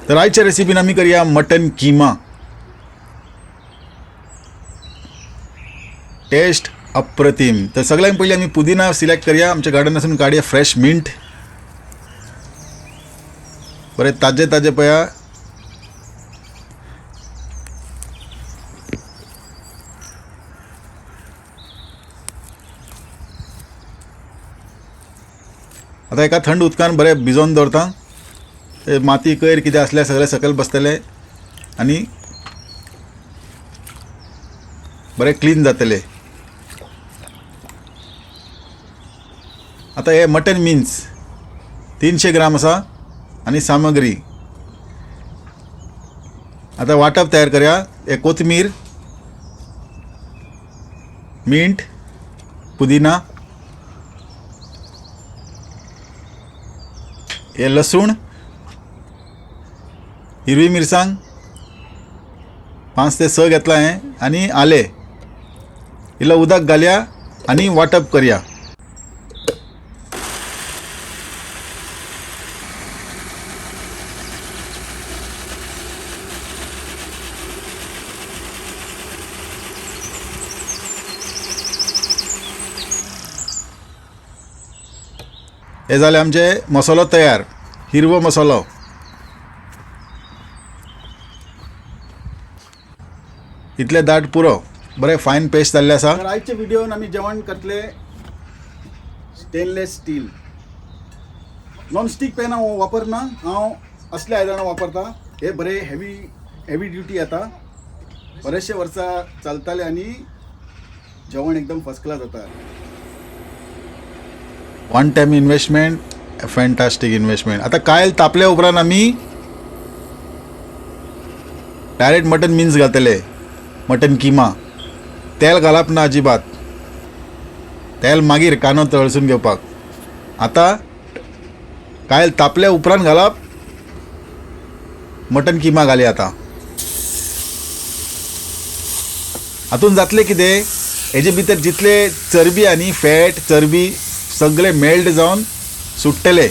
तर आयच्या रेसिपीन आमी करया मटन किमा. टेस्ट अप्रतिम. तर सगळ्यांत पयलीं आमी पुदिना सिलेक्ट करया. आमच्या गार्डनासून काडया फ्रेश मिंट, बरें ताजे ताजे पळया. आतां एका थंड उदकान बरें भिजोवन दवरता. ते माती कयर कितें आसल्यार सगळें सकयल बसतले आनी बरें क्लीन जातले. आतां हे मटन मिन्स 300 ग्राम आसा आनी सामग्री. आतां वांटप तयार करया. हे कोथमीर, मिंट, पुदिना, हे लसूण, हिरवी मिरसांग 5 ते 6 घेतला हें आनी आले. इल्लो उदक घालया आनी वांटप करया. हे जालें आमचे मसालो तयार, हिरवो मसालो. इतले दाट पुरो, बरें फायन पेस्ट जाल्लें आसा. तर आयच्या व्हिडिओन आमी जेवण करतले स्टेनलेस स्टील. नॉनस्टीक पॅन हांव वापरना, हांव असले आयदनां वापरता. हे बरे हेवी ड्युटी येता, बरेचशे वर्सां चलताले आनी जेवण एकदम फर्स्ट क्लास जाता. One time investment, fantastic investment. आतां कायल तापल्या उपरांत आमी डायरेक्ट मटन मिन्स घालतले, मटन किमा. तेल घालप ना अजिबात, तेल मागीर कांदो तळसून घेवपाक. आतां कायल तापल्या उपरांत घालप मटन किमा घालया. आतां हातून जातलें कितें, हेजे भितर जितले चरबी आनी फॅट चरबी सगळे मेल्ट जावन सुट्टले.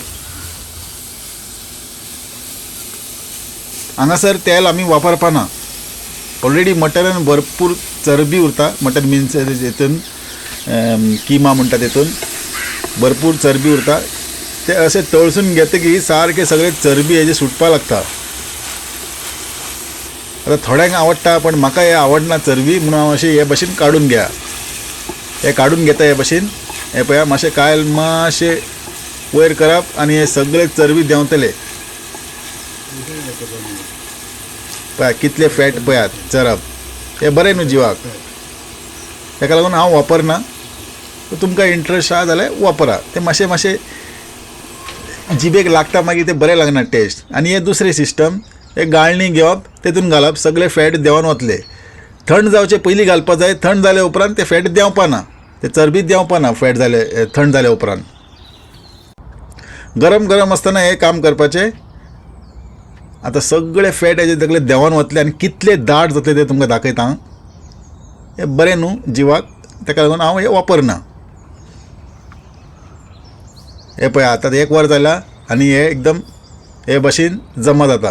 हांगासर तेल आमी वापरपाना. ऑलरेडी मटनान भरपूर चरबी उरता. मटन मिन्स हेतून किमा म्हणटा तेतून भरपूर चरबी उरता. ते अशें तळसून घेतकीर सारकें सगळें चरबी हेजें सुटपाक लागता. आतां थोड्यांक आवडटा, पण म्हाका हें आवडना चरबी, म्हणून हांव अशें हे भशेन काडून घेया. हे काडून घेता हे भशेन. हे पळया, मातशें कायल मातशें वयर करप आनी हे सगळे चरबी देंवतले. पळया कितले फॅट पळयात चरप. हे बरें न्हू जिवाक, ताका लागून हांव वापरना. तुमकां इंट्रस्ट आसा जाल्यार वापरा. ते मातशें मातशें जिबेक लागता, मागीर ते बरें लागना टेस्ट. आनी हे दुसरें सिस्टम, हे गाळणी घेवप, तेतून घालप, सगळे फॅट देंवन वतले. थंड जावचे पयलीं घालपा जाय. थंड जाले उपरांत ते फॅट देंवपाना, ते चरबी देंवपाना फॅट जाले थंड जाले उपरांत. गरम गरम आसतना हें काम करपाचें. आतां सगळे फॅट हेजे सगळे देंवन वतले आनी कितले दाट जातले ते तुमकां दाखयता. हें बरें न्हू जिवाक, ताका लागून हांव हें वापरना. हें पळय आतां 1 वर जालां आनी हें एकदम हे भशेन जमा जाता.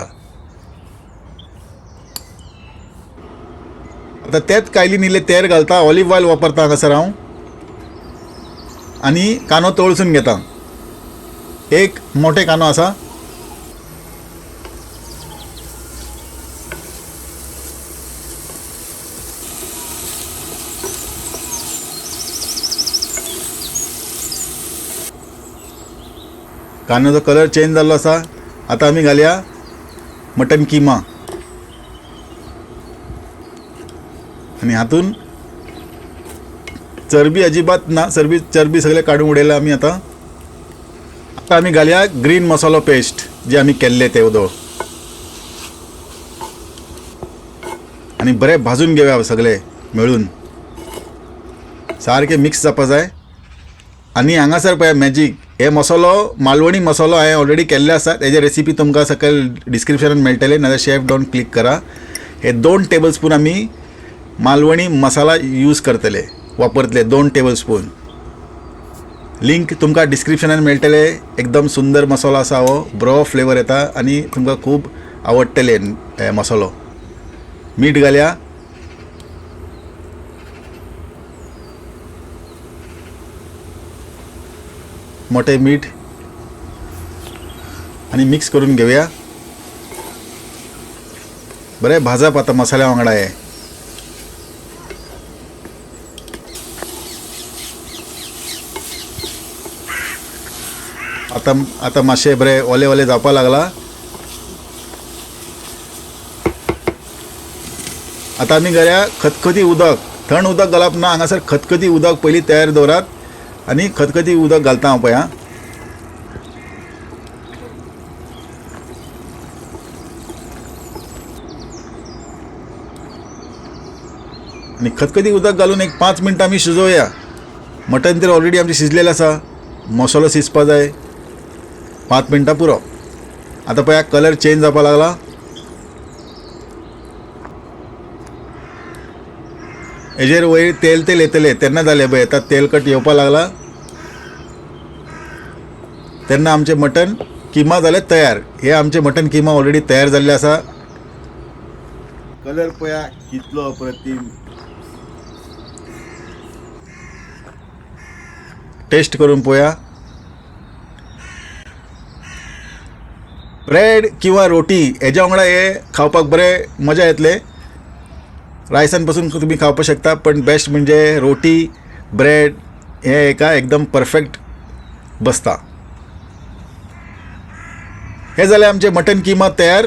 आतां तेच कायलीन इल्लें तेल घालता, ऑलिव ऑयल वापरता हांगासर हांव, आनी कांदो तळसून घेता. एक मोठे कांदो आसा. कांद्याचो कलर चेंज जाल्लो आसा. आतां आमी घालया मटन किमा आनी हातून चरबी अजिबात ना, चरबी सगळें काडून उडयला आमी. आतां आतां आमी घालया ग्रीन मसालो पेस्ट जे आमी केल्ले ते उदक, आनी बरें भाजून घेवया सगळे मेळून, सारकें मिक्स जावपा जाय. आनी हांगासर पळय मॅजीक, हे मसालो मालवणी मसालो हांवें ऑलरेडी केल्ले आसा. तेजे रेसिपी तुमकां सकयल डिस्क्रिप्शनान मेळटले, नाजाल्यार शेफ डॉन क्लिक करा. हे 2 टेबल स्पून आमी मालवणी मसाला यूज करतले, वापरतले 2 टेबल स्पून. लिंक तुमकां डिस्क्रिप्शनान मेळटले. एकदम सुंदर मसालो आसा हो, बरो फ्लेवर येता आनी तुमकां खूब आवडटले हे मसालो. मीठ घालया. मोठे मीठ आनी मिक्स करून घेवया. बरें भाजप आतां मसाल्या वांगडा हे. आतां आतां मातशें बरें ओले ओले जावपा लागला. आतां आमी घालया खतखती उदक. थंड उदक घालप ना, हांगासर खतखती उदक पयलीं तयार दवरात आनी खतखती उदक घालता हांव पळय. आनी खतखती उदक घालून एक 5 मिनटां आमी शिजोवया. मटन तर ऑलरेडी आमचें शिजलेलें आसा, मसालो शिजपा जाय. 5 मिनटां पुरो. आतां पळया कलर चेंज जावपा लागला. हेजेर वयर तेल तेल येतलें तेन्ना जालें पळय, आतां तेलकट येवपा लागला. तेन्ना आमचें मटन किमा जालें तयार. हे आमचें मटन किमा ऑलरेडी तयार जाल्लें आसा. कलर पळया कितलो अप्रतीम. टेस्ट करून पळोवया. ब्रेड किंवा रोटी हेज्या वांगडा हे खावपाक बरें मजा येतले. रायसान पासून तुमी खावपाक शकता, पण बेस्ट म्हणजे रोटी ब्रेड हे एका एकदम परफेक्ट बसता. हे जालें आमचें मटन किमा तयार.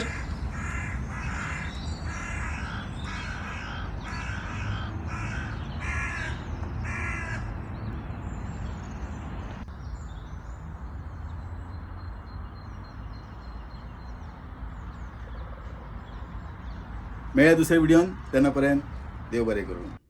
मेळ्या दुसऱ्या व्हिडिओन, तेन्ना पर्यंत देव बरें करूं.